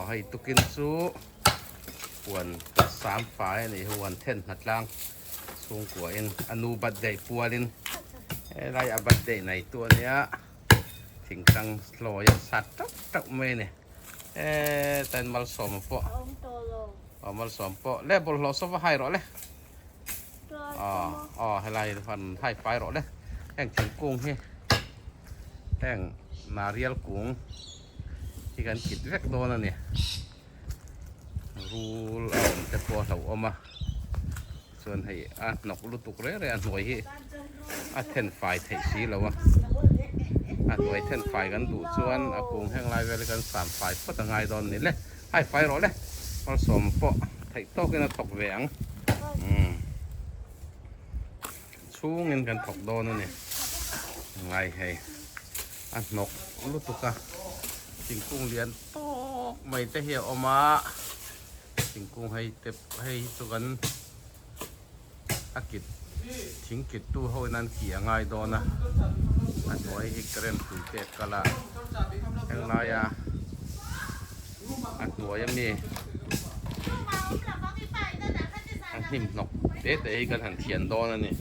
Hei tukin chu huan sam fai a nih hi huan then hnatlang chhungkua in a nu birthday pual in helai a birthday nei tu a nia thingtlang hlawi a sat teuh teuh mai a ni hetain malsawma pawh aw malsawm pawh le bawlhhlawh saw va hai rawh le aw aw helai han hai fai rawh le heng thingkung hi heng narial kung hi kan kit vek dawn a ni rul a awm te pawh a hlauhawm a chuan hei a hnawk lutuk reng reng a hnuai hi a then fai theih si lo a a hnuai then fai kan duh chuan a kung heng lai vel hi kan san fai phawt a ngai dawn a ni le hai fai rawh le malsawm pawh theih tawkin a thawk ve ang umm chhungin kan thawk dawn a ni ngai hei a hnawk lutuk a thingkung lian tawk mai te hi a awm a thingkung hei te hei hi chu kan a kit thing kit tu ho in an kih a ngai dawn a a hnuai hi current pui te a kal a henglaia a hnuai ami a hnim hnawk te te hi kan han thian dawn a ni.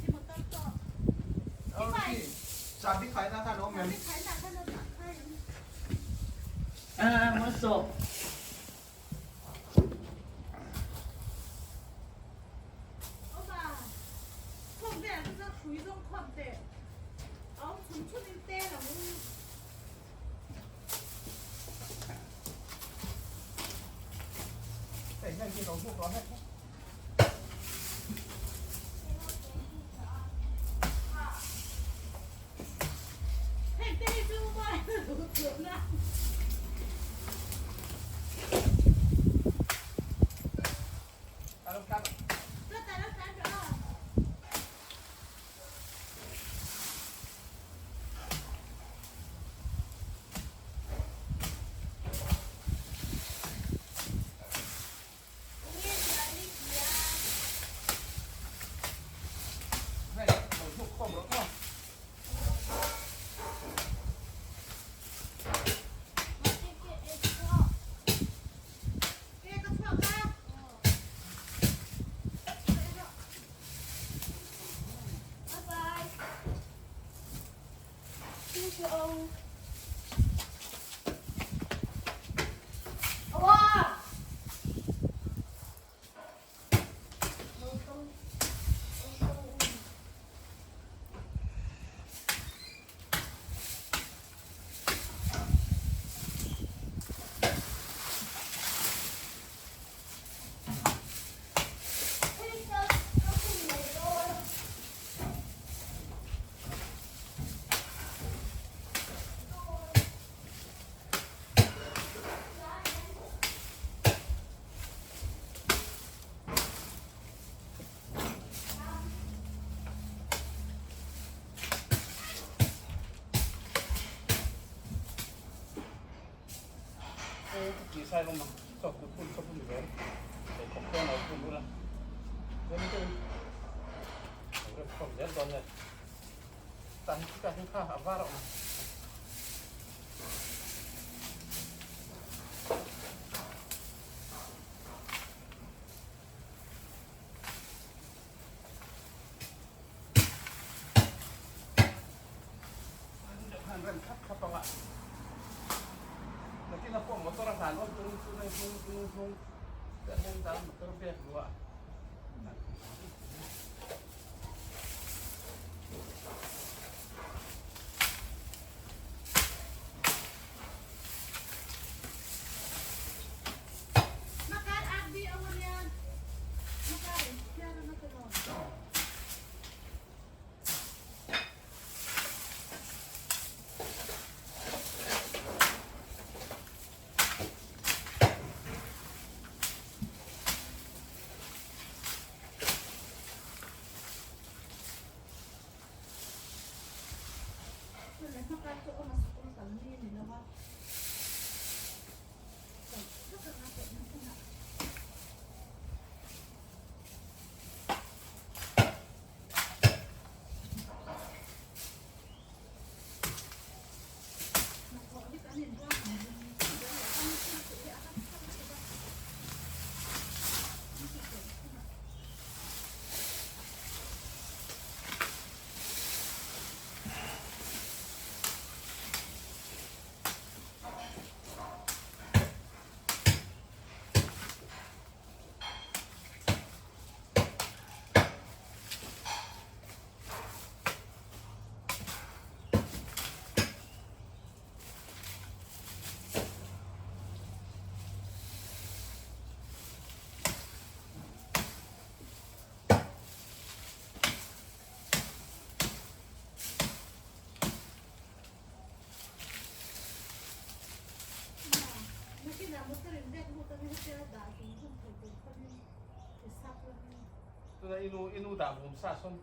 Tuna i nu i nu dah vum sa sawn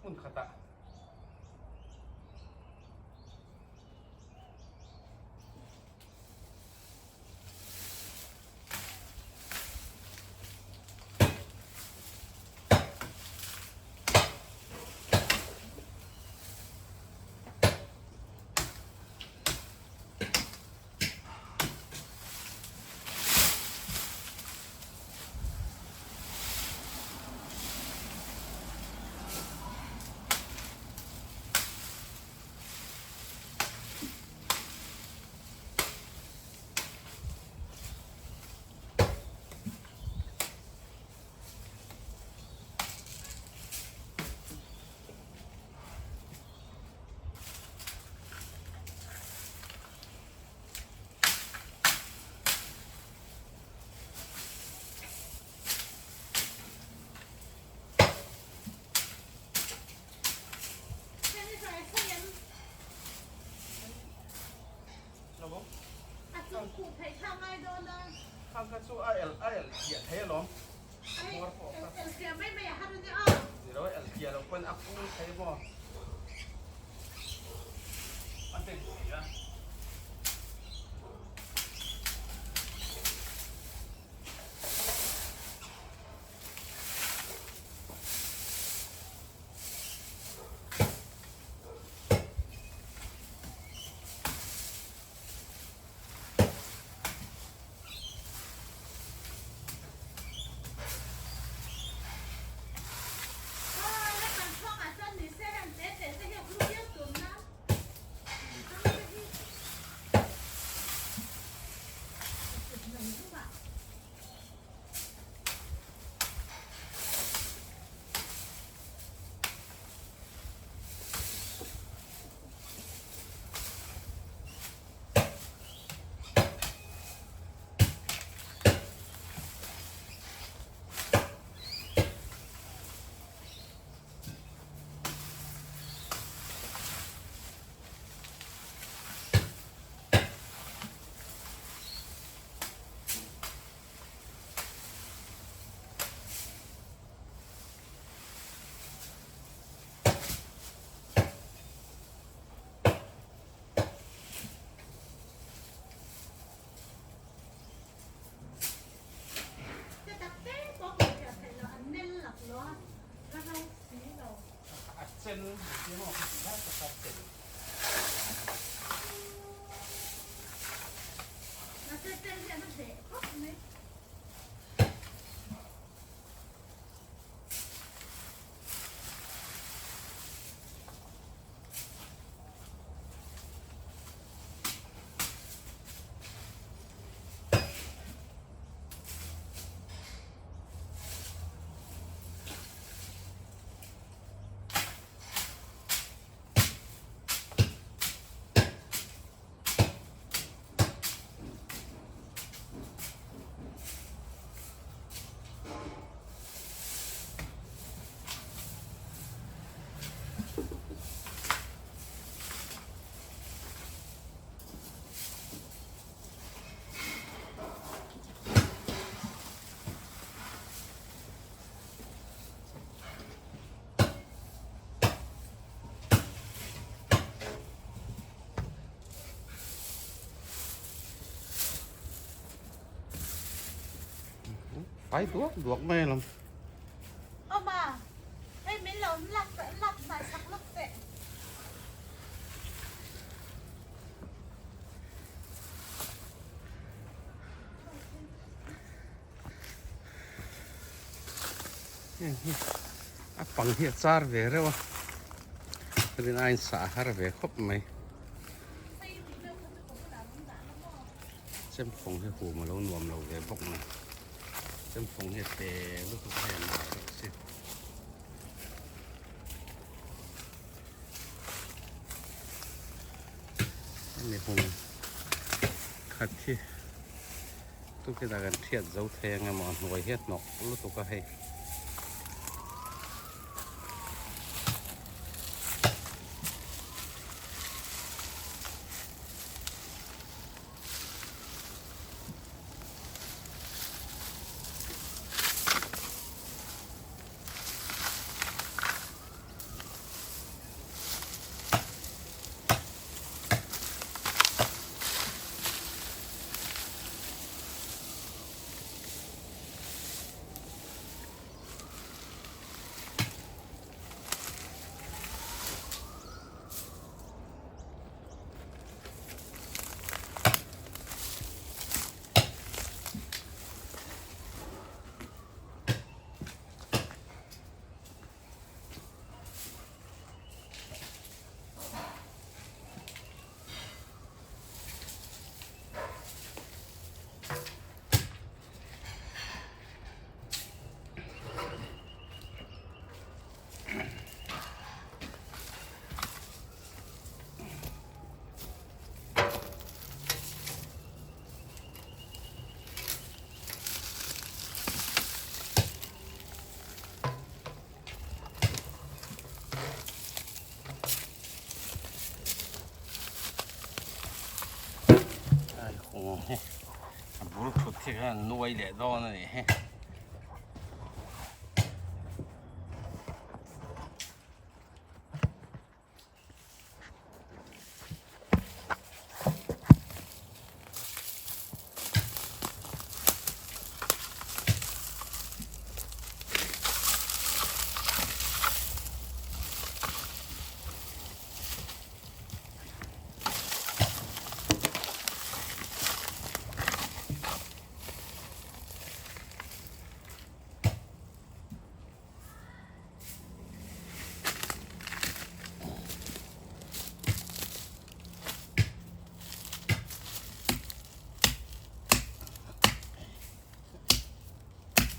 hmun khatah. Khang kha chu a el a el chiah thei alawm. Hmawr pawh kha. El chiah mai mai a har ania aw. Ni lo el chiah lo pawn a kung thei maw. A den thei a. A chen Fai duak duak mai alawm. Awma, hei min lo lak lak hnai sak lawk teh. Heng hi a pang hi a char ve reuh a rin aiin sah a har ve khawp mai chemfawng hi hum a lo nuam lo ve bawk mai chemfawng hi a te lutuk a en ngai reuh si. Hemi hung khat hi Tukina kan hriat zo thei ang emaw a hnuai hi a hnawk lutuk a hei. Hi a bul thut hi khan nuai leh dawn a nih hi.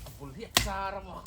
A bul hi a char a maw?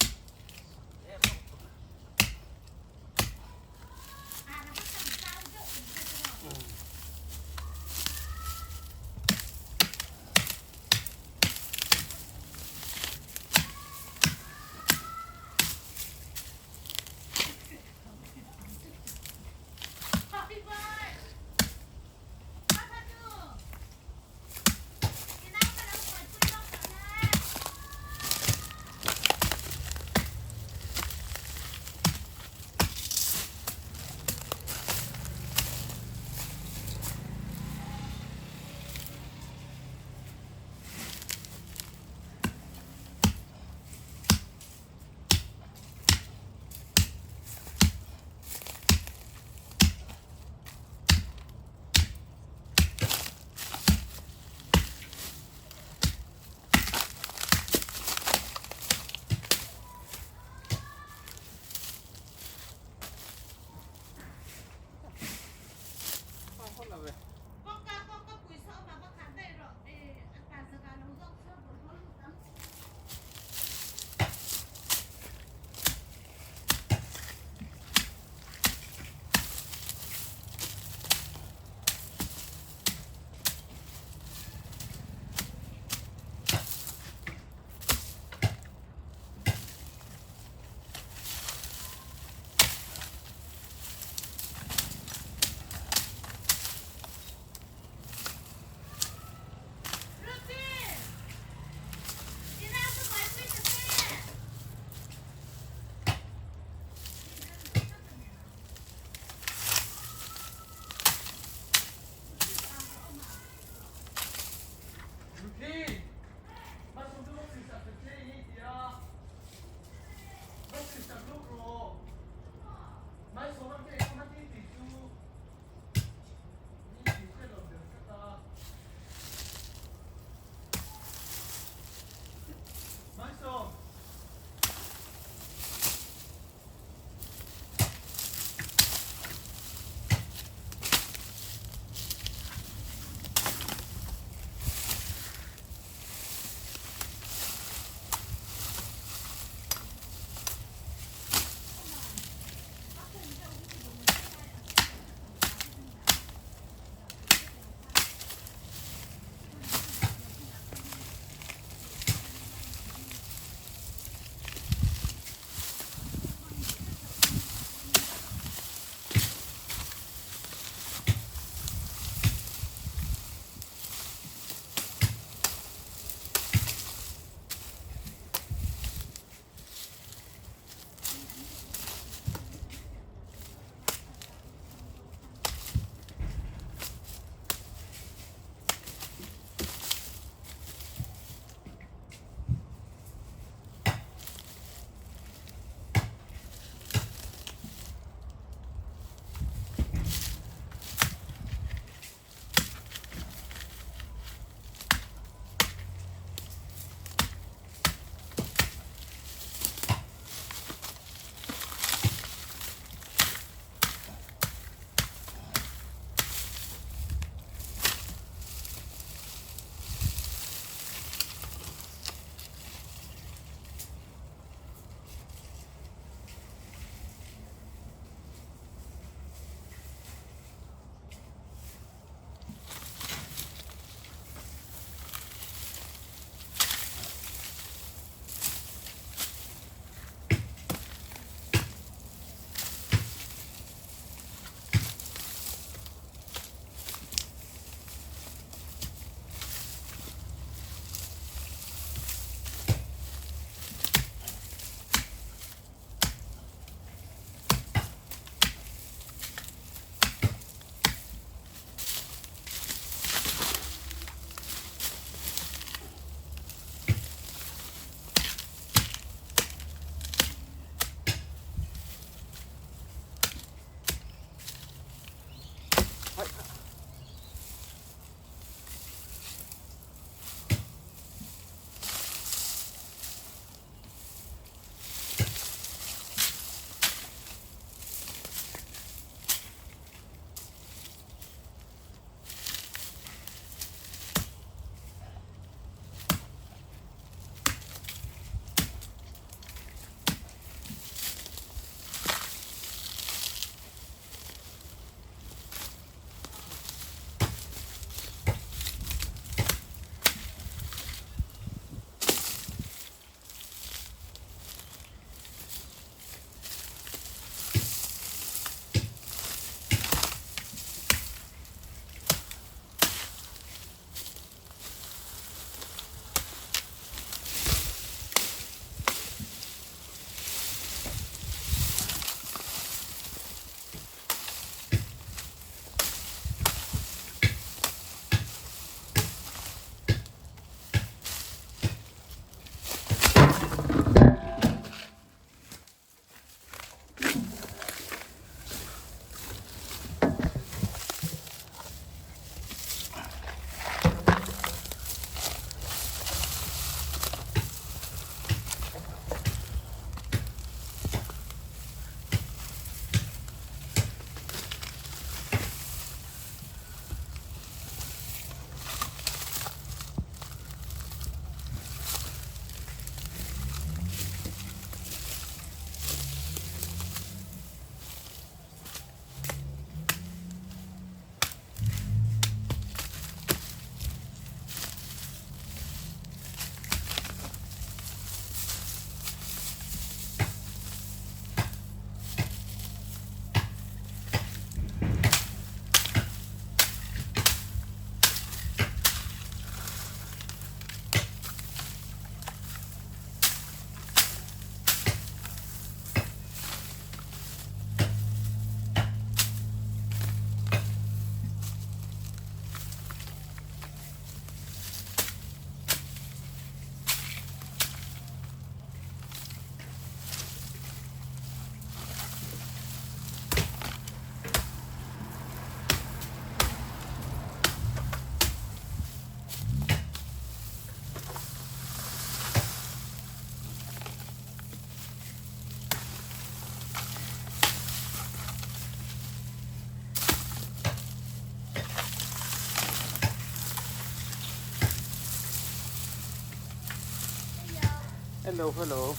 Hello hello.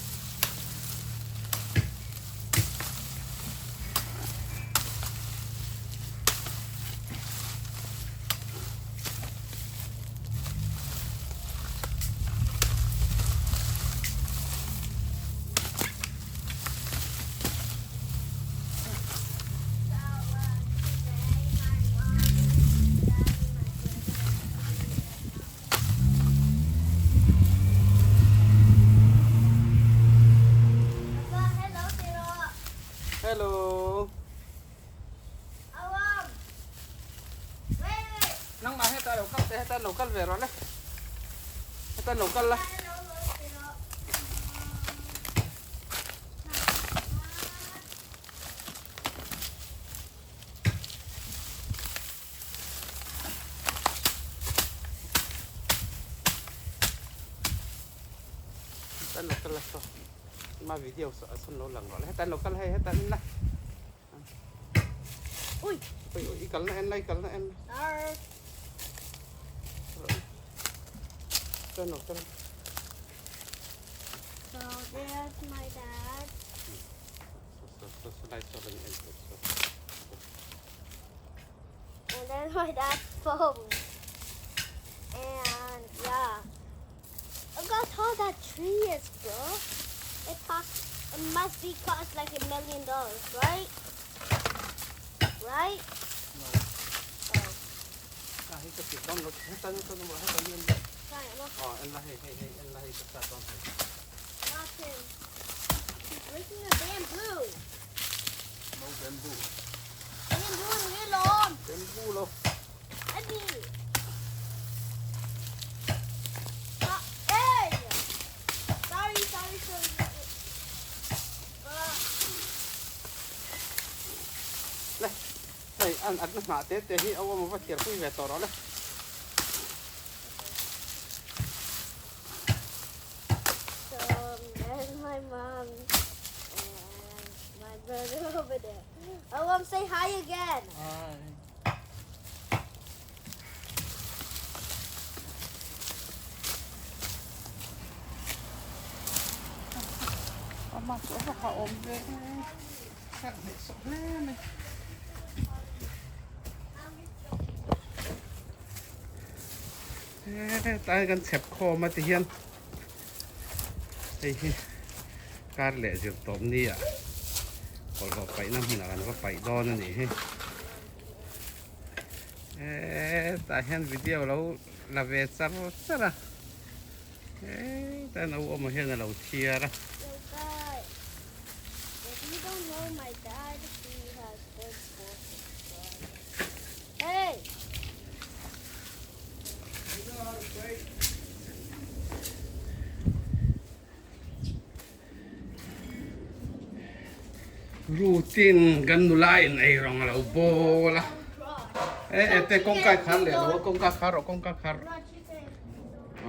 Hello. Nangmah heta lo kal teh heta lo kal ve rawh le. Heta lo kal la. Heta lo kal la saw. Ma video saw a sawn lo lang rawh le. Heta lo kal hei heta en la. Ui. Ui ui i kal na en la i kal na en la. Heta lo kal. So there's my dad. And there's my dad's phone. And yeah. Look how tall that tree is, bro. It costs, it must be cost like $1 million, right? Right? No. Oh. Ah, hei ka ti dawn lo. Heta heta heta heta en la. Aw, en la hei hei hei en la hei ka start dawn hei. Watch him. He's breaking the bamboo. No bamboo. Bamboo in real long. Bamboo lo. Eddie. Hey! Sorry, sorry, sorry. Le, hei an at na hnah te te hi a awm a va thiar pui ve tawh rawh le. So there's my mom and my brother over there. Oh, mom, say hi again. Hi. Ama chu a va ha awm ve herh hmeh sawh hle mai. Hetlai kan chhep khawm a ti hian hei hi kar leh zir tawp ni ah bawlhhlawh paihna hmunah kan va paih dawn a nih hi hetah hian video lo la ve char char a hetah hian a awm hian a lo thiar a. Routine kan nula in ei rawng a lo bawl a e e te kawngka i khar leh lo a kawngka khar rawh kawngka khar rawh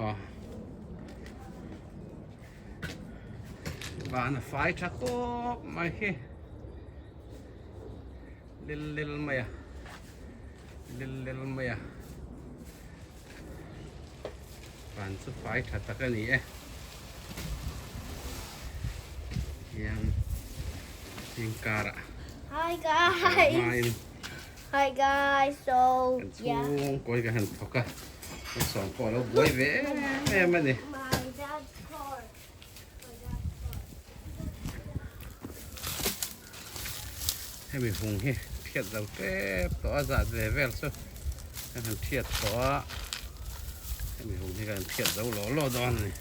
aw van a fai tha khawp mai hi. Lil lil mai a lil lil mai a van chu fai tha tak a ni e hian zingkarah Hi guys Hi guys so yeah kan chhungkawi ka han thawk a kan sawm pawh a lo buai ve em em a ni. My dad's car. Hemi hung hi thiat lo tep tawh a zat ve vel chu kan han thiat tawh a hemi hung hi kan han thiat zo law law dawn a ni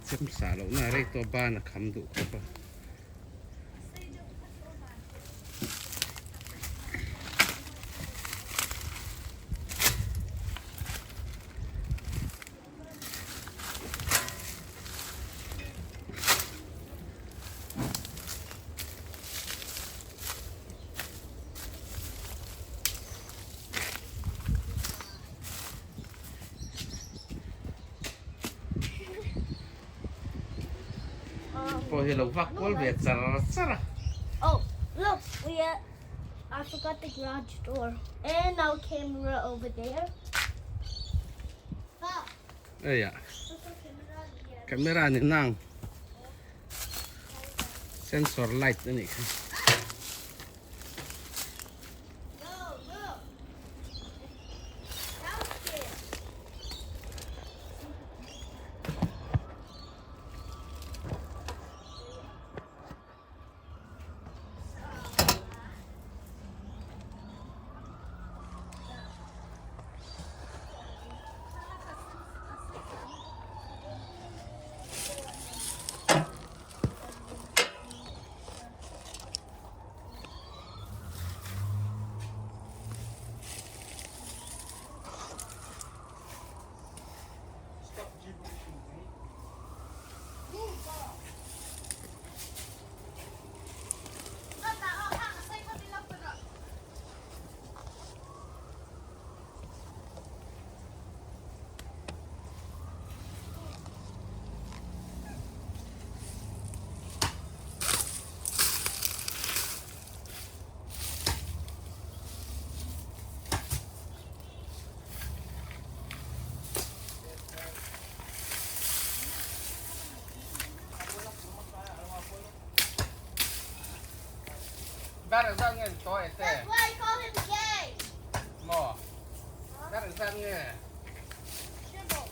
chemsa lohna a rei tawh ban a kham duh khawp a. Pawh hi lo vak kual ve char char a. Oh, look, we uh, I forgot the garage door and our camera over there. Eia. Camera ni nang. Sensor light a nih kha. That's why I call him gay. Maw? Dar engzat nge? Triple.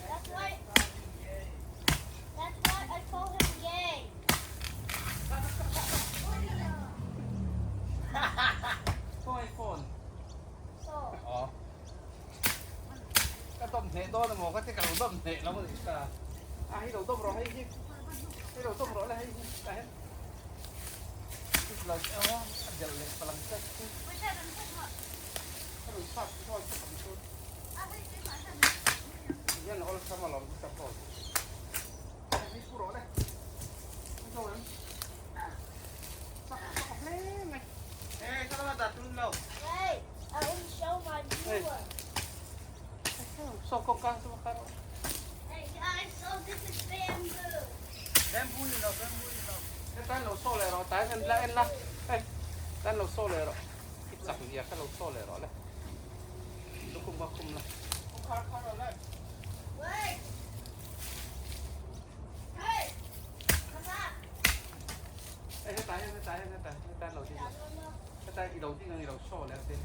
That's why. That's why I call him gay. Khawi phone? So. Aw. Ka dawm hneh dawn emaw ka ti ka lo dawm hneh lo anih ta. A hei lo dawm rawh hei hi. Hei lo dawm rawh le hei hi tah hian. A delh leh palang che chu. Ka rawn chhak chuan ka tam chu. Hian awlsam alawm chu suppose. Hei pu rawh le. Hei zo em. Chak chak hle mai. Hey, ka lama dah tum lo. Hey, I want to show my viewer. Saw kawngka chu ka rawh. Hey guys, so this is bamboo. Bamboo ni lo, bamboo ni lo. Hetan lo saw leh rawh, tai en la en la. Hei, tan lo saw leh rawh. I chak zia kha lo saw leh rawh le. Lukhum kha khum la. Khar khar rawh le. Wait. Hey, come on. Hei, hetai hian, hetai hian, hetai, hetan lo ding la. Hetai i lo ding ang i lo saw leh ang te.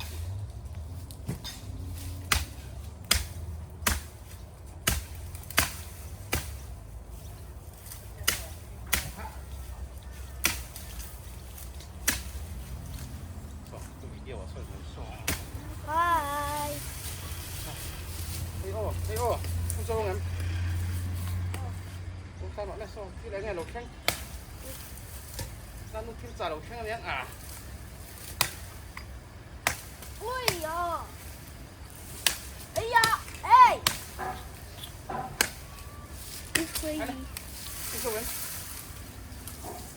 Hi. Hei aw, hei aw, không cho em. Không sao nó lại so, khi lấy ngày lẩu khen. Ra nu kim trả lẩu khen liền à. Ui da. Ây da, ê. Không cho em.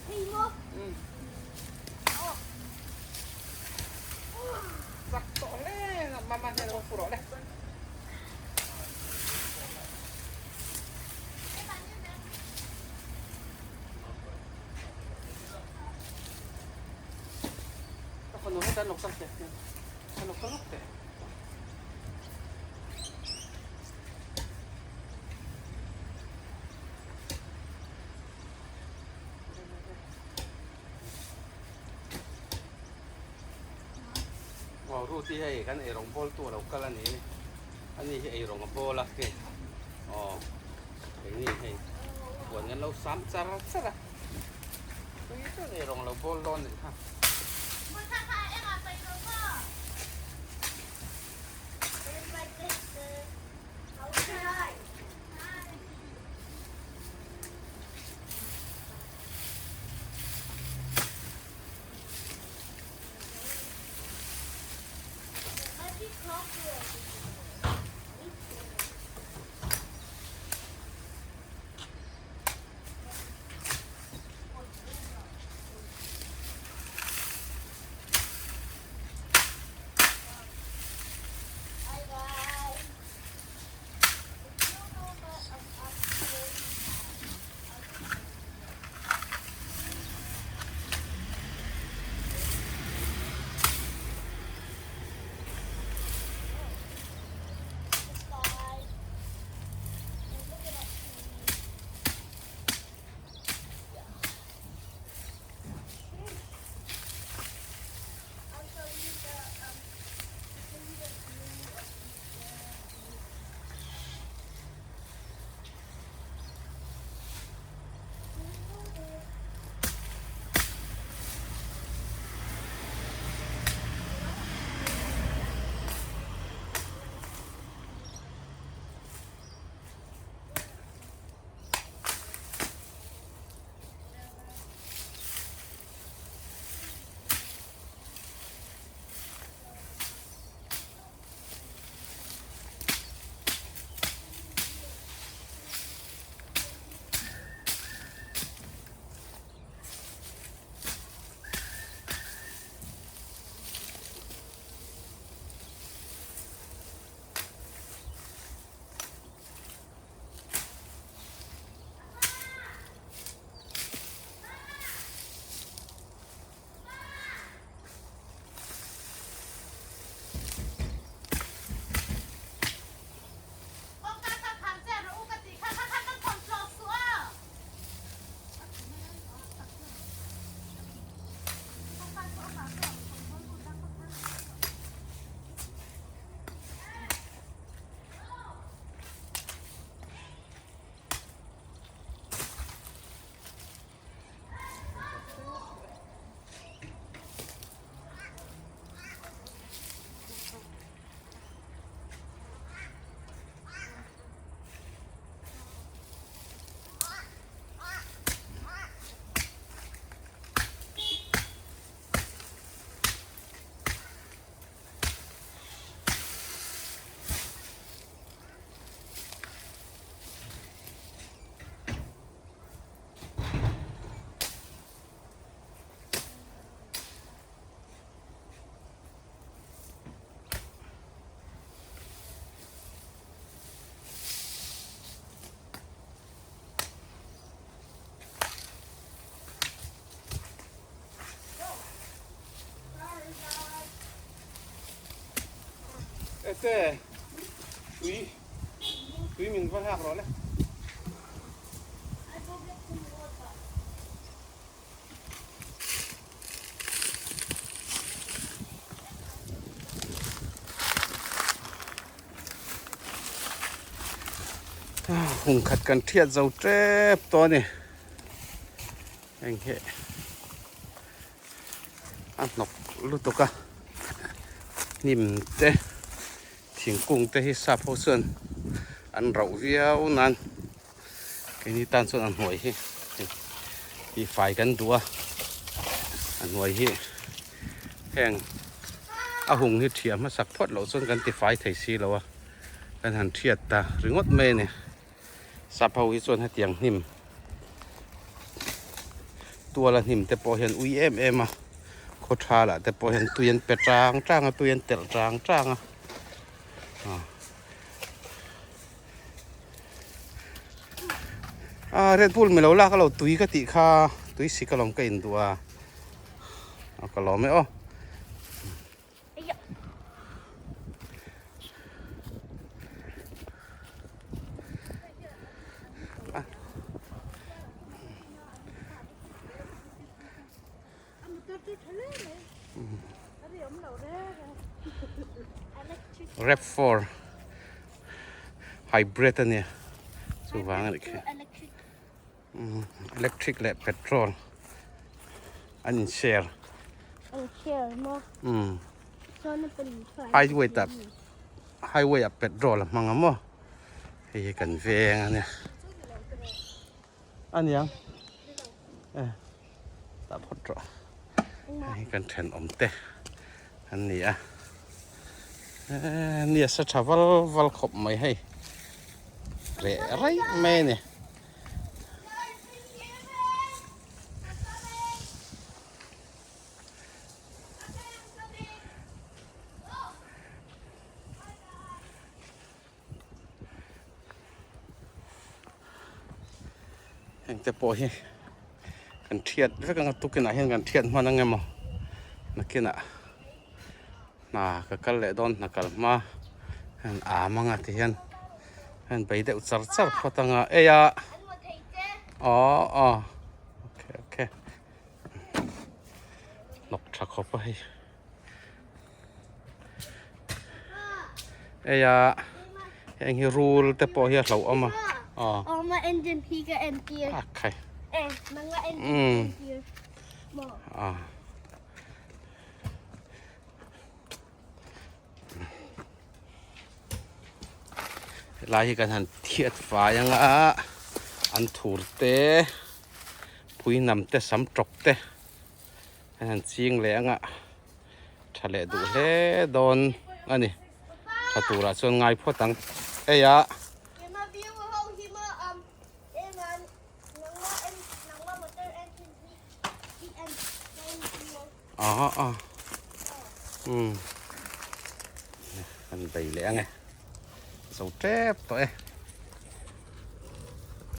Ừ. Giặc tọ lẽ, mama nghe nó phụ đó đây. Ka fanu heta an lo kal teh an lo kal lawk teh. Aw Ruth hi hei kan eirawng bawl tu a lo kal a ni ani hi eirawng a bawl a hei aw keini hei huan kan lo sam char char a tui chuan eirawng a lo bawl dawn a nih kha. Ete tui tui min va hlak rawh le. Hung khat kan thiat zo tep tawh a ni eng hi a hnawk lutuk a hnim te thingkung te hi sap ho chuan an rauh viau nan keini tan chuan a hnuai hi tih fai kan duh a a hnuai hi heng a hung hi thiah hmasak phawt loh chuan kan ti fai thei si lo a kan han thiat ta ringawt mai a ni. Sap ho hi chuan hetiang hnim tuala hnim te pawh hian ui em em a khaw tha lah te pawh hian tui an pe tang tang a tui an telh tang tang a ah Red Bull mi lo lak a lo tui ka tih kha tui sik alawm ka induh a a ka lawm e aw. Rap 4 hybrid a nia chuvang a nih khi electric leh petrol an in share highway tah highway ah petrol a hmang a maw hei hi kan veng a nia a niang e tah phawt rawh hei hi kan thenawm te an ni a nia sa tha val val khawp mai hei reh raih mai a ni. Heng te pawh hi kan thiat vek anga tukinah hian kan thiat hman ang emaw nakinah hna ka kal leh dawn hna kal hma hian am anga ti hian hian bei deuh char char phawt anga ei a aw aw okay okay hnawk tha khawp a hei ei a heng hi rul te pawh hi a hlauhawm a aw a khai umm a. Helai hi kan han thiat fai ang a an thur te pui nam te sam tawk te an han ching leh ang a tha leh duh hle dawn a ni tha turah chuan ngai phawt ang hei a. Aha a umm kan bei leh ang e zo tep tawh e.